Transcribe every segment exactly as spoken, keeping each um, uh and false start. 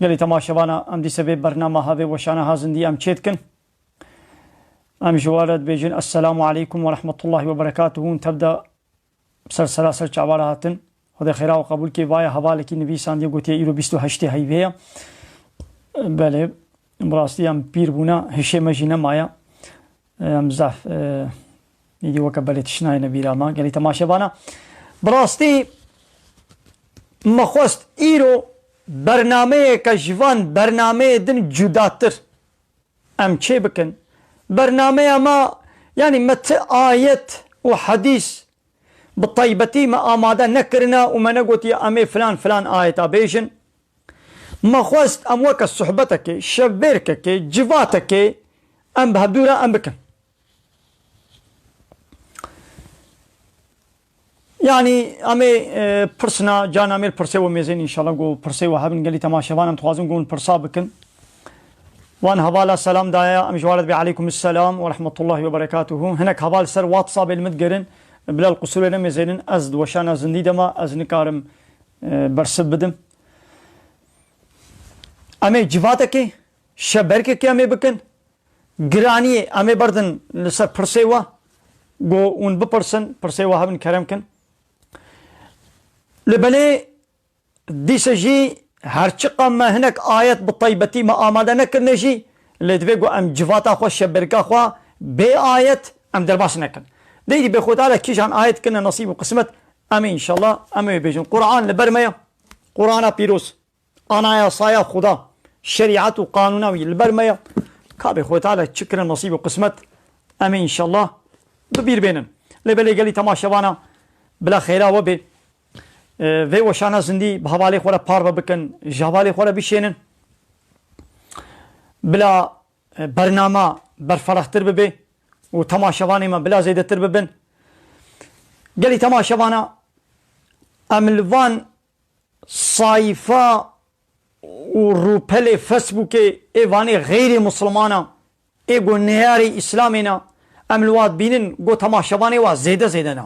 Gelî temaşevana, em dîse vê bernama ha, vê weşana ha zindî em çê dikin. Em ji we re dibêjin, Esselamu aleykum ve rahmetullahi ve berekatuhu. Hûn tev de ser sera ser çava re hatin. Xwedê xêra we qebûl kê. Vaya hevalekî nivîsandiye, gotiye îro bîst û heştê heyvê ye. Belê, bi rastî em pîr bûne, hişê me jî nemaye. Em zaf, e, îdî weke belê tişt nayêne bîra me. Gelî temaşevana. Bi rastî me xwest îro bernameyeke ji van bernameyê din cudatir em çê bikin. Bernameya me, yanî me ti ayet û hedîs bi taybetî me amade nekirine û me negotiye em ê filan filan ayeta bêjin. Me xwest em weke sohbetekê, şevbêrkekê, civatekê em bi hevdû re em bikin. Yanî em ê, e, pirsina, carna em ê li pirsê we mêzên înşallah, ku pirsê we hebin, gelî temaşevan em dixwazin ku hûn pirsa bikin. Wan hevala selam daye, em ji we re dibê aleykum selam ve rahmetullahi ve berekatuhu. Hinek heval ser WhatsAppê li min digerin, bila li qusûrê nemêzênin, ez di weşana zindî de me, ez nikarim, e, bersiv bidim. Em ê civatekê, şeberkekê em ê bikin. Giraniyê em ê berdin li ser pirsê we, ku hûn bipirsin, pirsê we hebin kerem kin. Li belê dîse jî her çiqa me hinek ayet bi taybetî me amade nekirine jî, lê divê ku em civata xwe, şeberka xwe bê ayet em derbas nekin. Deydî bê Xwedê Teala kîjan ayet kirine nesîb û qismet, em ê înşallah em ê bêjin. Quran li ber me ye. Qurana pîroz. Anayasaya Xuda, şerîet û qanûna wî li ber me ye. Ka bê Xwedê Teala çi kire nesîb û qismet, em ê înşallah bi bîr bênin. Lê belê gelî temaşevana bila xêra we bê. E, vê weşana zindî bi hevalê xwe re parve bikin, ji hevalê xwe re bişênin. Bila, e, bernama berferahtir bibe û temaşevanê me bila zêdetir bibin. Gelî temaşevana, em li van sayfa û rûpelê Facebookê ê vanê xeyrê Mislimana, ê ku neyarê Îslamê ne, em li wa dibînin ku temaşevanê wa zêde zêde ne.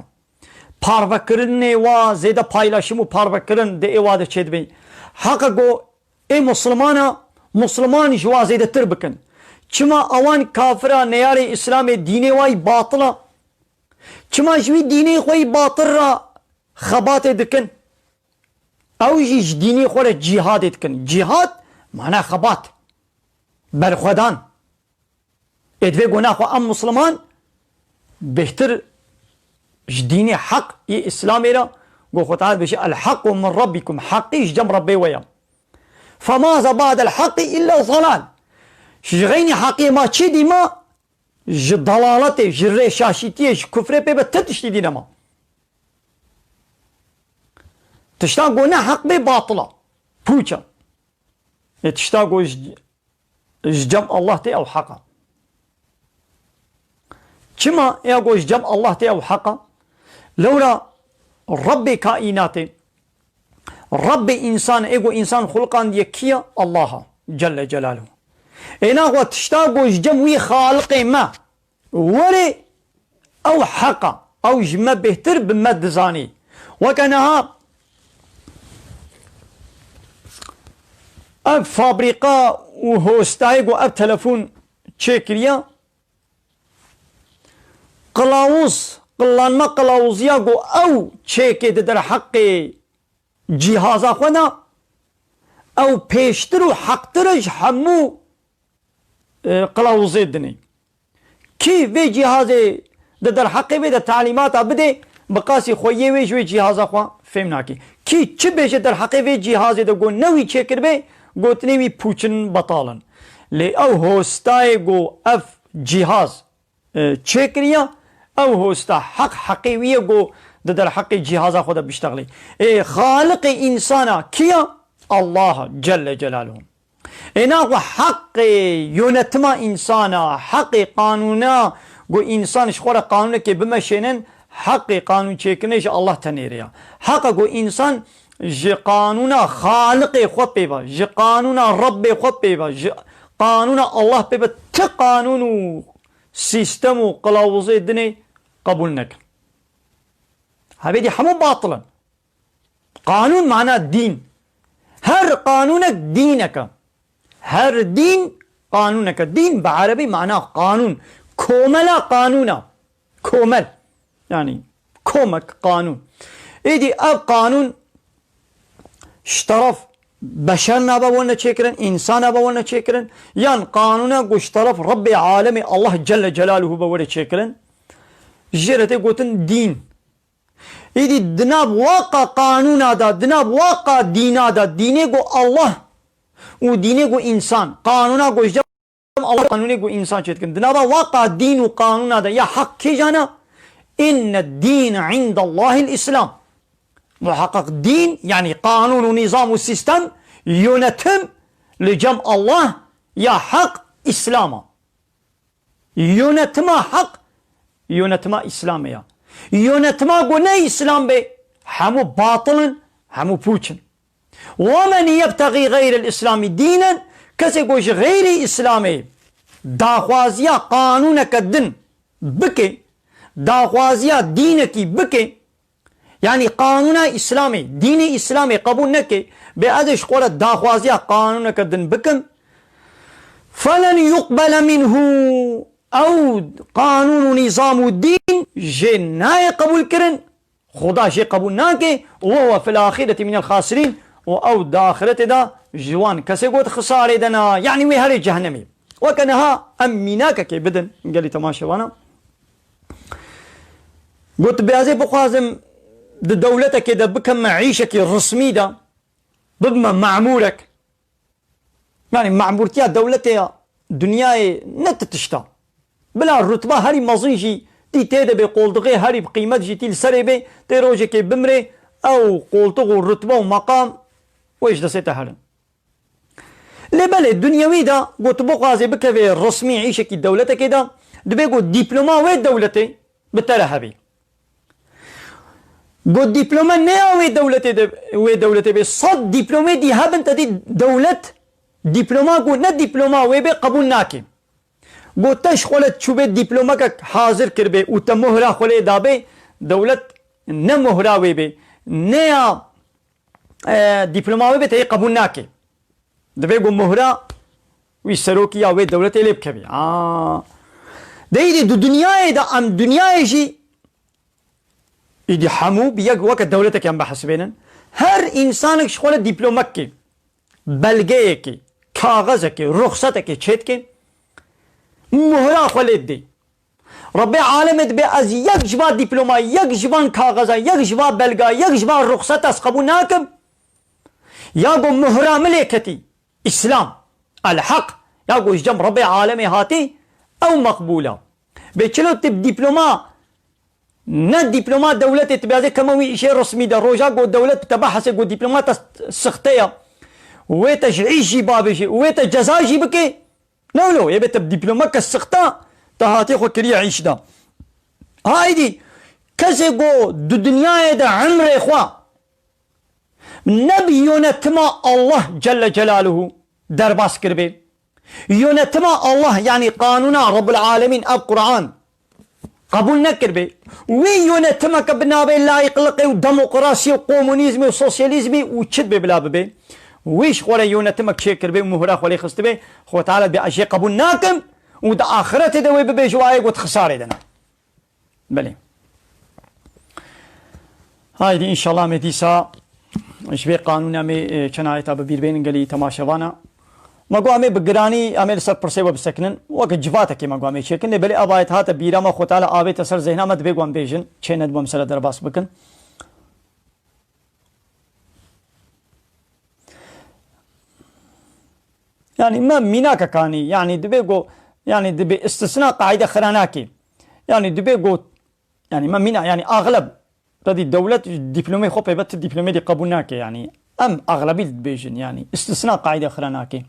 Parvekirinê wa zêde, paylaşim û parvekirin di ê wa de çêdibê. Heqe ku ê Mislimana, Misliman ji wa zêdetir bikin. Çima ewan kafira, neyarê Îslamê, dînê wa yî batil e? Çima ji wî dînê xwe yî batil re xebatê dikin? Ew jî ji dînê xwe re cîhadê dikin. Cîhad mana xebat, berxwedan. Ê divê ku naxwe em Misliman bêhtir ji dînê heq yê Îslamê re, ku Xwedê Teala dibêje, "El-haqqu min rabbikum", heqî ji cem Rebbê we ye. "Femaza ba'del haqqi illa zalal." Ji xeynî heqê ma çi dî ma? Ji dalaletê, ji rêşaşîtiyê, ji kufrê pê ve ti tiştî dî nema. Tişta ku ne heq bê, batil e, pûç e. Ê tişta ku ji, ji cem Allah tê, ew heq e. Çima ê ku ji cem Allah tê, ew heq e? Lewra Rebbê kaînatê, Rebbê însan, ê ku însan xulqandiye kî ye? Allah e, Celle Celaluhu. Ê naxwe tişta ku ji cem wî Xaliqê me were, ew heq e. Ew ji me bêhtir bi me dizanî. Weke niha ev fabrîka û hostayê ku ev telefon çêkiriye, qilawuz, qillanma qilawuziya ku ew çêkê di derheqê cîhaza xwe de, ew pêştir û heqtir e ji hemû, e, qilawuzê dinê. Kî vê cîhazê di derheqê vê de talîmata bidê, bi qasî xweyê wê ji wê cîhaza xwe fêm nake. Kî çi bêje derheqê vê cîhazê de ku ne wî çêkiribê, gotinê wî pûçin, betal in. Lê ew hostayê ku ev cîhaz e, çêkiriye, ew hosta heq heqê wî ye ku di derheqê cîhaza xwe de biştexilê. Ê, Xaliqê însana kî ye? Allah Celle Celaluhu. Ê, naxwe heqê yönetima însana, heqê qanûna ku însan ji xwe re qanûnekê bimeşênin, heqê qanûn çêkirinê ji Allah tenê re ye. Heqe ku însan ji qanûna Xaliqê xwe pê ve, ji qanûna Rebbê xwe pê ve, ji qanûna Allah pê ve ti qanûn û sîstem û qilawuzê dinê qebûl nekin. Hevêdî hemû batil in. Qanûn mana dîn. Her qanûnek dînek e. Her dîn qanûnek e. Dîn bi erebî mana qanûn. Komela qanûna. Komel. Yanî komek, qanûn. Êdî ev qanûn ji teref beşer nabe wene çêkirin, însan nabe wene çêkirin, yan qanûna ku ji teref Rebbê alemê Allah Celle Celaluhu be were çêkirin, jê re tê gotin dîn. Îdî di nav waqa qanûna de, di nav waqa dîna de, dînê ku Allah û dînê ku însan, qanûna ku ji cem Allah, qanûnê ku însan çêdikin. Di nava waqa dîn û qanûna de ya heq kêjan e? Inne dîn indallahil Îslam. Muheqeq dîn, yanî qanûn û nîzam û sîstem, yönetim li cem Allah ya heq Îslam e. Yönetima heq, yönetima Îslamê ya. Yönetima ku ne Îslam be, hemû batil in, hemû pûç in. وَمَنْ يَبْتَغِي غَيْرَ الْإِسْلَامِ دِينًا, kesê ku ji xeyrî Îslamê daxwaziya qanûneke din bike, daxwaziya dînekî bike, yanî qanûna Îslamê, dînê Îslamê qebûl neke, bê ez ê ji xwe re daxwaziya qanûneke din bikim, فَلَنْ يُقْبَلَ مِنْهُ, ew qanûn û nîzam û dîn jê nayê qebûlkirin, Xuda jê qebûl nake, وَهُوَ فِي الْآخِرَةِ مِنَ الْخَاسِرِينَ, û ew di axiretê de ji wan kesê got xisarê de ne, yanî wê herê cehennemê. Weke niha em mînakekê bidin gelî temaşevana. Got, bi ez ê bixwazim di dewletekê de bikim me îşekî rismî de, bibime memûrek. Yanî memûrtiya dewletê ya dinyayê ne ti tişt e. Bila rutba herî mezin jî tî tê de bê, qoltixê herî bi qîmet jî tî li serê bê, tê rojekê bimrê, ew qoltix û rutbe û meqam wê ji destê te herin. Lê belê, dinyewî de got tu bixwazê bikevê resmî îşekî dewletekê de, dibê ku dîploma wê dewletê bi te re hebî. Got dîploma ne ya wê dewletê de, wê dewletê bê. Sed dîplomê dî hebin, te dî dewlet dîploma ku ne dîploma wê bê qebûl nake. Got te ji xwe le çûbê dîplomekek hazir kiribê û te muhra xwe lê dabê, dewlet ne muhra wê bê, ne ya, e, dîploma wê bê, te yê qebûl nake. Divê ku muhra wî serokî ya wê dewletê lê bikevî. Aa. Deyî di dinyayê de em dinyayê jî îdî hemû bi yek weke dewletekê em bihesibênin. Her însanek ji xwe re dîplomekê, belgeyekê, kaxezekê, ruxsetekê çêdike, muhra xwe lê didê. Rebbê alemê dibê ez yek ji va dîploma, yek ji van kaxeza, yek ji va belga, yek ji va ruxseta ez qebûl nakim. Ya ku muhra min lê ketî, Îslam, el-Heq, ya ku ji cem Rebbê alemê hatî, ew meqbûl e. Bê çilo tu bi dîploma, ne dîploma dewletê tu biyazê keme wî îşê resmî de, roja ku dewlet bi te behesê ku dîploma te sixte ye, wê te ji îş jî bavêjê û wê te ceza jî bike, ne wilo, ê bê te bi dîplomeke sixte te hatê xwe kiriye îş de. Haydî, kesê ku di dinyayê de emrê xwe ne bi yönetima Allah Celle Celaluhu derbas kiribê. Yönetima Allah, yanî qanûna Rabbul Alemîn, ev Quran qebûl nekiribê. Wî yönetimeke bi navê layıklıkê û demokrasiyê û komunîzmê û sosyalîzmê û çi dibê bila bibê. Wî ji xwe re yönetimek çêkiribê û muhra xwe lê xistibê. Xwe Teala dibê ez jê qebûl nakim û di axiretê de wê bibêje wayê got xisarê de ne. Belê. Haydi înşallah me dîsa ji vê qanûna me, e, çend ayeta bi bîr bênin gelî temaşevana. Me got em ê bi giranî, em ê li ser pirsê we bisekinin. Weke civatekê me got em ê çêkin. Lê belê ev ayet hate bîra me, Xwe Teala avête ser zêhna me, divê got em bêjin. Çê nedibin em sere derbas bikin. Yanî me mînakek anî, yanî dibê got, yanî dibê istisna qaîde xira nake. Yanî dibê got, yanî me mîna, yanî axleb, te dî dewlet dîplomê xwe pê be, tu dîplomê dî qebûl nake, yanî em axlebî dibêjin, yanî istisna qaîde xira nake.